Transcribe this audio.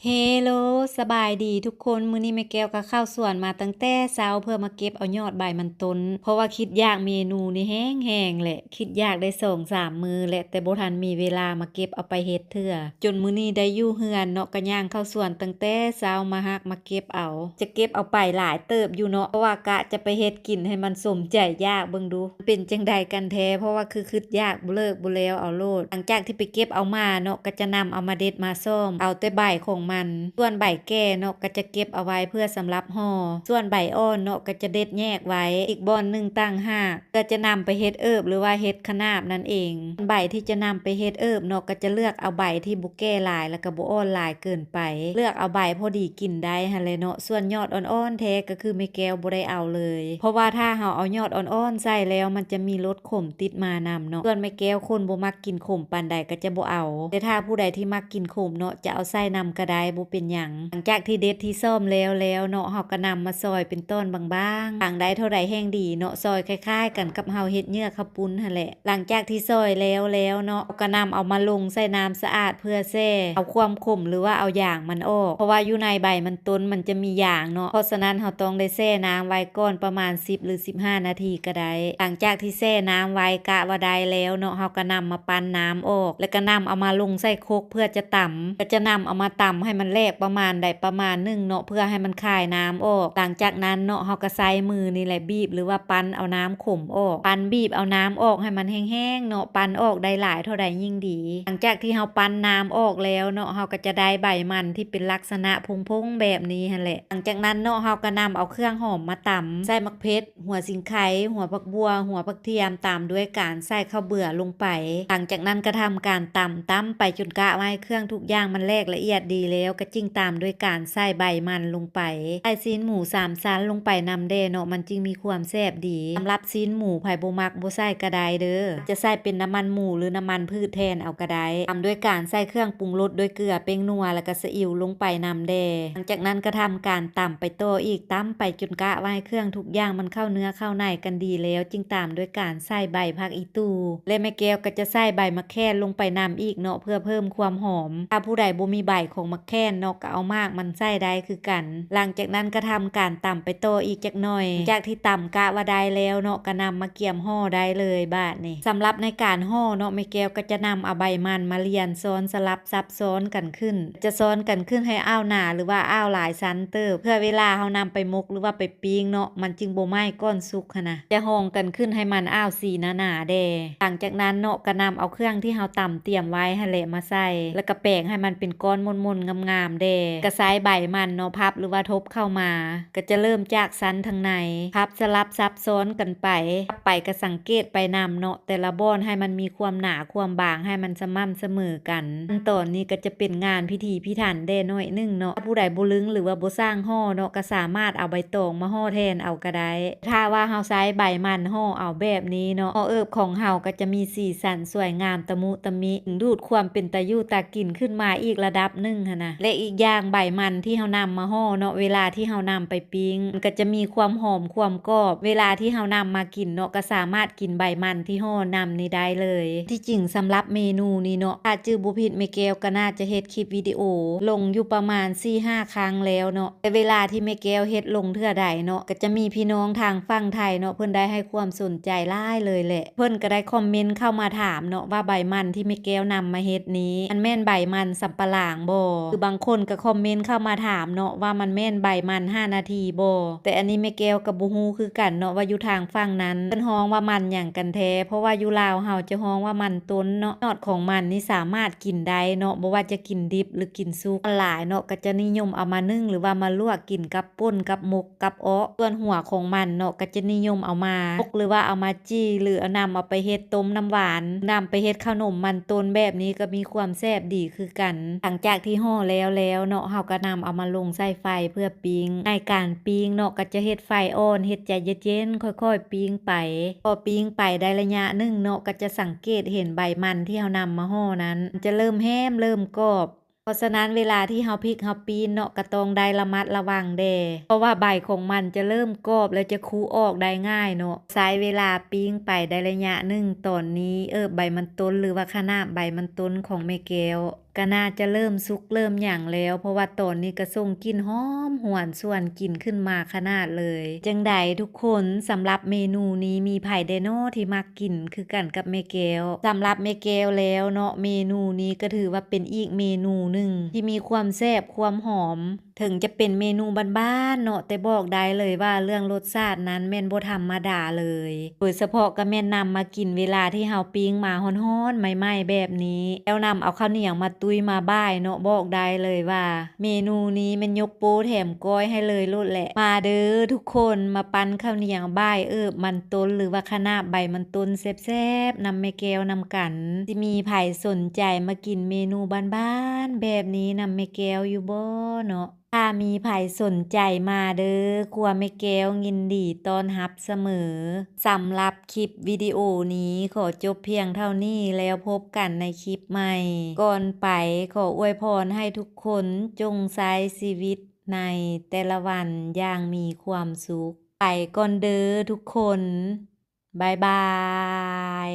ເຮໂລ ສະບາຍດີທຸກຄົນ. ມື້ນີ້ແມ່ແກ້ວກໍເຂົ້າສວນມາຕັ້ງແຕ່ເຊົ້າ ເພື່ອມາເກັບເອົາຍອດໃບມັນຕົ້ນ ເພາະວ່າຄິດຢາກເມນູນີ້ແຮງໆແຫຼະ. ຄິດຢາກໄດ້ສອງສາມມື້ແຫຼະ ແຕ່ບໍ່ທັນມີເວລາມາເກັບເອົາໄປເຮັດເທື່ອ. ຈົນມື້ນີ້ໄດ້ຢູ່ເຮືອນເນາະ ກໍຍ່າງເຂົ້າສວນຕັ້ງແຕ່ເຊົ້າ ມາຮັກມາເກັບເອົາ. ຈະເກັບເອົາໄປຫຼາຍເຕີບຢູ່ເນາະ ເພາະວ່າກະຈະໄປເຮັດກິນໃຫ້ມັນສົມໃຈຢາກເບິ່ງດູ ເປັນຈັ່ງໃດກັນແທ້ ເພາະວ່າຄືຄິດຢາກບໍ່ເລີກບໍ່ແລ້ວເອົາໂລດ. ຫຼັງຈາກທີ່ໄປເກັບເອົາມາເນາະ ກໍຈະນຳເອົາມາເດັດມາສ້ອມ ເອົາແຕ່ໃບຂອງມັນ. ສ່ວນໃບແກ່ເນາະ ກໍຈະເກັບເອົາໄວ້ເພື່ອສຳລັບຫໍ່. ສ່ວນໃບອ່ອນເນາະ ກໍຈະເດັດແຍກໄວ້ອີກບ່ອນໜຶ່ງຕ່າງຫາກ ເພື່ອຈະນຳໄປເຮັດເອີບ ຫຼືວ່າເຮັດຂະໜາບນັ້ນເອງ. ໃບທີ່ຈະນຳໄປເຮັດເອີບເນາະ ກໍຈະເລືອກເອົາໃບທີ່ບໍ່ແກ່ຫຼາຍ ແລ້ວກໍບໍ່ອ່ອນຫຼາຍເກີນໄປ. ເລືອກເອົາໃບພໍດີກິນໄດ້ຫັ້ນແຫຼະເນາະ. ສ່ວນຍອດອ່ອນໆແທ້ ກໍຄືແມ່ແກ້ວບໍ່ໄດ້ເອົາເລີຍ ເພາະວ່າຖ້າເຮົາເອົາຍອດອ່ອນໆໃສ່ແລ້ວ ມັນຈະມີລົດຂົມຕິດມານຳເນາະ. ສ່ວນແມ່ແກ້ວຄົນບໍ່ມັກກິນຂົມປານໃດກໍຈະບໍ່ເອົາ ແຕ່ຖ້າຜູ້ໃດທີ່ມັກກິນຂົມເນາະ ຈະເອົາໃສ່ນຳກໍໄດ້ ບໍ່ເປັນຫຍັງ. ຫຼັງຈາກທີ່ເດັດທີ່ສ້ອມແລ້ວແລ້ວເນາະ ເຮົາກໍນຳມາຊອຍເປັນຕ່ອນບາງໆ ບາງໄດ້ເທົ່າໃດແຮ່ງດີເນາະ ຊອຍຄ້າຍໆກັນກັບເຮົາເຮັດເຫຍື່ອເຂົ້າປຸ້ນຫັ້ນແຫຼະ. ຫຼັງຈາກທີ່ຊອຍແລ້ວແລ້ວເນາະ ເຮົາກໍນຳເອົາມາລົງໃສ່ນ້ຳສະອາດເພື່ອແຊ່ເອົາຄວາມຂົມ ຫຼືວ່າເອົາຢາງມັນອອກ ເພາະວ່າຢູ່ໃນໃບມັນຕົ້ນມັນຈະມີຢາງເນາະ. ເພາະສະນັ້ນເຮົາຕ້ອງໄດ້ແຊ່ນ້ຳໄວ້ກ່ອນປະມານສິບ ຫຼື ສິບຫ້ານາທີກໍໄດ້. ຫຼັງຈາກທີ່ແຊ່ນ້ຳໄວ້ກະວ່າໄດ້ແລ້ວເນາະ ເຮົາກໍນຳມາປັ່ນນ້ຳອອກ ແລ້ວກໍນຳເອົາມາລົງໃສ່ຄົກເພື່ອຈະຕຳ ກໍຈະນຳເອົາມາຕຳໃຫ້ມັນແຫຼກປະມານໃດປະມານໜຶ່ງເນາະ ເພື່ອໃຫ້ມັນຄາຍນ້ຳອອກ. ຫຼັງຈາກນັ້ນເນາະ ເຮົາກໍໃຊ້ມືນີ້ແຫຼະບີບ ຫຼືວ່າປັ່ນເອົານ້ຳຂົມອອກ ປັ່ນບີບເອົານ້ຳອອກໃຫ້ມັນແຫ້ງໆເນາະ ປັ່ນອອກໄດ້ຫຼາຍເທົ່າໃດຍິ່ງດີ. ຫຼັງຈາກທີ່ເຮົາປັ່ນນ້ຳອອກແລ້ວເນາະ ເຮົາກໍຈະໄດ້ໃບມັນທີ່ເປັນລັກສະນະພົງໆແບບນີ້ຫັ້ນແຫຼະ. ຫຼັງຈາກນັ້ນເນາະ ເຮົາກໍນຳເອົາເຄື່ອງຫອມມາຕຳ ໃສ່ໝາກເຜັດ ຫົວສີໄຄ, ຫົວຜັກບົ່ວ, ຫົວຜັກທຽມ ຕາມດ້ວຍການໃສ່ເຂົ້າເບືອລົງໄປ. ຫຼັງຈາກນັ້ນກະທຳການຕຳ, ຕຳໄປຈົນກະວ່າໃຫ້ເຄື່ອງທຸກຢ່າງມັນແຫຼກລະອຽດດີແລ້ວ ກະຈຶ່ງຕາມດ້ວຍການໃສ່ໃບມັນລົງໄປ. ໃສ່ຊີ້ນໝູສາມຊັ້ນລົງໄປນຳແດ່ເນາະ ມັນຈຶ່ງມີຄວາມແຊບດີ. ສຳລັບຊີ້ນໝູໃຜບໍ່ມັກບໍ່ໃສ່ກະໄດ້ເດີ້ ຈະໃສ່ເປັນນ້ຳມັນໝູ ຫຼື ນ້ຳມັນພືດແທນເອົາກະໄດ້. ຕາມດ້ວຍການໃສ່ເຄື່ອງປຸງລົດດ້ວຍເກືອ, ແປ້ງນົວ ແລະກະສະອິ້ວລົງໄປນຳແດ່. ຫຼັງຈາກນັ້ນກະທຳການຕຳໄປຕໍ່ອີກ, ຕຳໄປຈົນກະວ່າໃຫ້ເຄື່ອງທຸກຢ່າງມັນເຂົ້າເນື້ອເຂົ້າໃນກັນດີແລ້ວ ຈຶ່ງຕາມດ້ວຍການໃສ່ໃບຜັກອີ່ຕູ່ ແລະແມ່ແກ້ວກໍຈະໃສ່ໃບໝາກແຂ່ນລົງໄປນຳອີກເນາະ ເພື່ອເພີ່ມຄວາມຫອມ. ຖ້າຜູ້ໃດບໍ່ມີໃບຂອງໝາກແຂ່ນເນາະ ກໍເອົາໝາກມັນໃສ່ໄດ້ຄືກັນ. ຫຼັງຈາກນັ້ນກໍທຳການຕຳໄປຕໍ່ອີກຈັກໜ່ອຍ. ຈາກທີ່ຕຳກະວ່າໄດ້ແລ້ວເນາະ ກໍນຳມາກຽມຫໍ່ໄດ້ເລີຍບາດນີ້. ສຳລັບໃນການຫໍ່ເນາະ ແມ່ແກ້ວກໍຈະນຳເອົາໃບມັນມາລຽນຊ້ອນສະຫຼັບສັບຊ້ອນກັນຂຶ້ນ ຈະຊ້ອນກັນຂຶ້ນໃຫ້ອ້າວໜາ ຫຼືວ່າອ້າວຫຼາຍຊັ້ນເຕີບ ເພື່ອເວລາເຮົານຳໄປໝົກ ຫຼືວ່າໄປປີ້ງເນາະ ມັນຈຶ່ງບໍ່ໄໝ້ກ່ອນສຸກຫັ້ນນະ. ຈະຮອງກັນຂຶ້ນໃຫ້ມັນອ້າວສີໜາໆແດ່. ຫຼັງຈາກນັ້ນເນາະ ກໍນຳເອົາເຄື່ອງທີ່ເຮົາຕຳຕຽມໄວ້ຫັ້ນແຫຼະມາໃສ່ ແລ້ວກໍແປງໃຫ້ມັນເປັນກ້ອນມົນໆງາມໆແດ່. ກໍໃຊ້ໃບມັນເນາະ ພັບ ຫຼືວ່າທົບເຂົ້າມາ. ກໍຈະເລີ່ມຈາກຊັ້ນທາງໃນ ພັບສະຫຼັບສັບຊ້ອນກັນໄປ. ພັບໄປກໍສັງເກດໄປນຳເນາະ ແຕ່ລະບ່ອນໃຫ້ມັນມີຄວາມໜາຄວາມບາງ ໃຫ້ມັນສະໝໍ່າສະເໝີກັນ. ຂັ້ນຕອນນີ້ກໍຈະເປັນງານພິຖີພິຖັນແດ່ໜ້ອຍໜຶ່ງເນາະ. ຖ້າຜູ້ໃດບໍ່ລຶ້ງ ຫຼືວ່າບໍ່ຊ່າງຫໍ່ເນາະ ກໍສາມາດເອົາໃບຕອງມາຫໍ່ແທນເອົາກໍໄດ້. ຖ້າວ່າເຮົາໃຊ້ໃບມັນຫໍ່ເອົາແບບນີ້ເນາະ ຫໍ່ເອີບຂອງເຮົາກໍຈະມີສີສັນສວຍງາມຕະມຸຕະມິ ດຶງດູດຄວາມເປັນຕາຢູ່ຕາກິນຂຶ້ນມາອີກລະດັບໜຶ່ງຫັ້ນນະ. ແລະ ອີກຢ່າງໃບມັນທີ່ເຮົານຳມາຫໍ່ເນາະ ເວລາທີ່ເຮົານຳໄປປີ້ງ ມັນກໍຈະມີຄວາມຫອມຄວາມກອບ. ເວລາທີ່ເຮົານຳມາກິນເນາະ ກໍສາມາດກິນໃບມັນທີ່ຫໍ່ນຳນີ້ໄດ້ເລີຍ. ທີ່ຈິງສຳລັບເມນູນີ້ເນາະ ຖ້າຈື່ບໍ່ຜິດ ແມ່ແກ້ວກໍໜ້າຈະເຮັດຄລິບວິດີໂອລົງຢູ່ປະມານສີ່ຫ້າຄັ້ງແລ້ວເນາະ. ແຕ່ເວລາທີ່ແມ່ແກ້ວເຮັດລົງເທື່ອໃດເນາະ ກໍຈະມີພີ່ນ້ອງທາງຝັ່ງໄທເນາະ ເພິ່ນໄດ້ໃຫ້ຄວາມສົນໃຈຫຼາຍເລີຍແຫຼະ. ເພິ່ນກໍໄດ້ຄອມເມັນເຂົ້າມາຖາມເນາະ ວ່າໃບມັນທີ່ແມ່ແກ້ວນຳມາເຮັດນີ້ ມັນແມ່ນໃບມັນສຳປະຫຼາງບໍ່? ຄືບາງຄົນກໍຄອມເມັນເຂົ້າມາຖາມເນາະ ວ່າມັນແມ່ນໃບມັນຫ້ານາທີບໍ່? ແຕ່ອັນນີ້ແມ່ແກ້ວກໍບໍ່ຮູ້ຄືກັນເນາະ ວ່າຢູ່ທາງຝັ່ງນັ້ນເພິ່ນຮ້ອງວ່າມັນຫຍັງກັນແທ້ ເພາະວ່າຢູ່ລາວເຮົາຈະຮ້ອງວ່າມັນຕົ້ນເນາະ. ຍອດຂອງມັນນີ້ສາມາດກິນໄດ້ເນາະ ບໍ່ວ່າຈະກິນດິບ ຫຼື ກິນສຸກ. ສ່ວນຫຼາຍເນາະ ກໍຈະນິຍົມເອົາມາໜຶ້ງ ຫຼືວ່າມາລວກກິນກັບ ປົ່ນກັບໝົກກັບເອາະ. ສ່ວນຫົວຂອງມັນເນາະ ກໍຈະນິຍົມເອົາມາໝົກ ຫຼືວ່າເອົາມາຈີ່ ຫຼືນຳເອົາໄປເຮັດຕົ້ມນ້ຳຫວານ ນຳໄປເຮັດເຂົ້າໜົມມັນຕົ້ນ ແບບນີ້ກໍມີຄວາມແຊບດີຄືກັນ. ຫຼັງຈາກທີ່ຫໍ່ແລ້ວແລ້ວເນາະ ເຮົາກໍນຳເອົາມາລົງໃສ່ໄຟເພື່ອປີ້ງ. ໃນການປີ້ງເນາະ ກໍຈະເຮັດໄຟອ່ອນ ເຮັດໃຈເຢັນໆ ຄ່ອຍໆປີ້ງໄປ. ພໍປີ້ງໄປໄດ້ໄລຍະໜຶ່ງເນາະ ກໍຈະສັງເກດເຫັນໃບມັນທີ່ເຮົານຳມາຫໍ່ນັ້ນ ມັນຈະເລີ່ມແຫ້ມ ເລີ່ມກອບ. ເພາະສະນັ້ນເວລາທີ່ເຮົາພິກເຮົາປີ້ນເນາະ ກໍຕ້ອງໄດ້ລະມັດລະວັງແດ່ ເພາະວ່າໃບຂອງມັນຈະເລີ່ມກອບ ແລ້ວຈະຄຸອອກໄດ້ງ່າຍເນາະ. ໃຊ້ເວລາປີ້ງໄປໄດ້ໄລຍະໜຶ່ງ ຕອນນີ້ເອີບໃບມັນຕົ້ນ ຫຼືວ່າຂະໜາບໃບມັນຕົ້ນຂອງແມ່ແກ້ວ ກະໜ້າຈະເລີ່ມສຸກເລີ່ມຫຍັງແລ້ວ ເພາະວ່າຕອນນີ້ກະສົ່ງກິ່ນຫອມຫວນຊວນກິ່ນຂຶ້ນມາຂະໜາດເລີຍ. ຈັ່ງໃດທຸກຄົນ, ສຳລັບເມນູນີ້ມີໃຜແດ່ເນາະທີ່ມັກກິນຄືກັນກັບແມ່ແກ້ວ? ສຳລັບແມ່ແກ້ວແລ້ວເນາະ, ເມນູນີ້ກະຖືວ່າເປັນອີກເມນູໜຶ່ງທີ່ມີຄວາມແຊບຄວາມຫອມ. ເຖິງຈະເປັນເມນູບ້ານໆເນາະ, ແຕ່ບອກໄດ້ເລີຍວ່າເລື່ອງລົດຊາດນັ້ນແມ່ນບໍ່ທຳມະດາເລີຍ. ໂດຍສະເພາະກະແມ່ນນຳມາກິນເວລາທີ່ເຮົາປີ້ງມາຮ້ອນໆໃໝ່ໆແບບນີ້, ແລ້ວນຳເອົາເຂົ້າໜຽວມາຕຸ້ຍມາບ່າຍເນາະ, ບອກໄດ້ເລີຍວ່າເມນູນີ້ແມ່ນຍົກໂປ້ແຖມກ້ອຍໃຫ້ເລີຍໂລດແຫຼະ. ມາເດີທຸກຄົນ, ມາປັ້ນເຂົ້າໜຽວບ່າຍເອີບມັນຕົ້ນ ຫຼືວ່າຄະນາບໃບມັນຕົ້ນແຊບໆນຳແມ່ແກ້ວນຳກັນ. ຊິມີໃຜສົນໃຈມາກິນເມນູບ້ານໆແບບນີ້ນຳແມ່ແກ້ວຢູ່ບໍ່ເນາະ? ຖ້າມີໃຜສົນໃຈມາເດີ, ຄົວແມ່ແກ້ວຍິນດີຕ້ອນຮັບສະເໝີ. ສຳລັບຄລິບວິດີໂອນີ້ຂໍຈົບພຽງເທົ່ານີ້, ແລ້ວພົບກັນໃນຄລິບໃໝ່. ກ່ອນໄປ, ຂໍອວຍພອນໃຫ້ທຸກຄົນຈົ່ງໃຊ້ຊີວິດໃນແຕ່ລະວັນຢ່າງມີຄວາມສຸກ. ໄປກ່ອນເດີທຸກຄົນ, ບາຍບາຍ.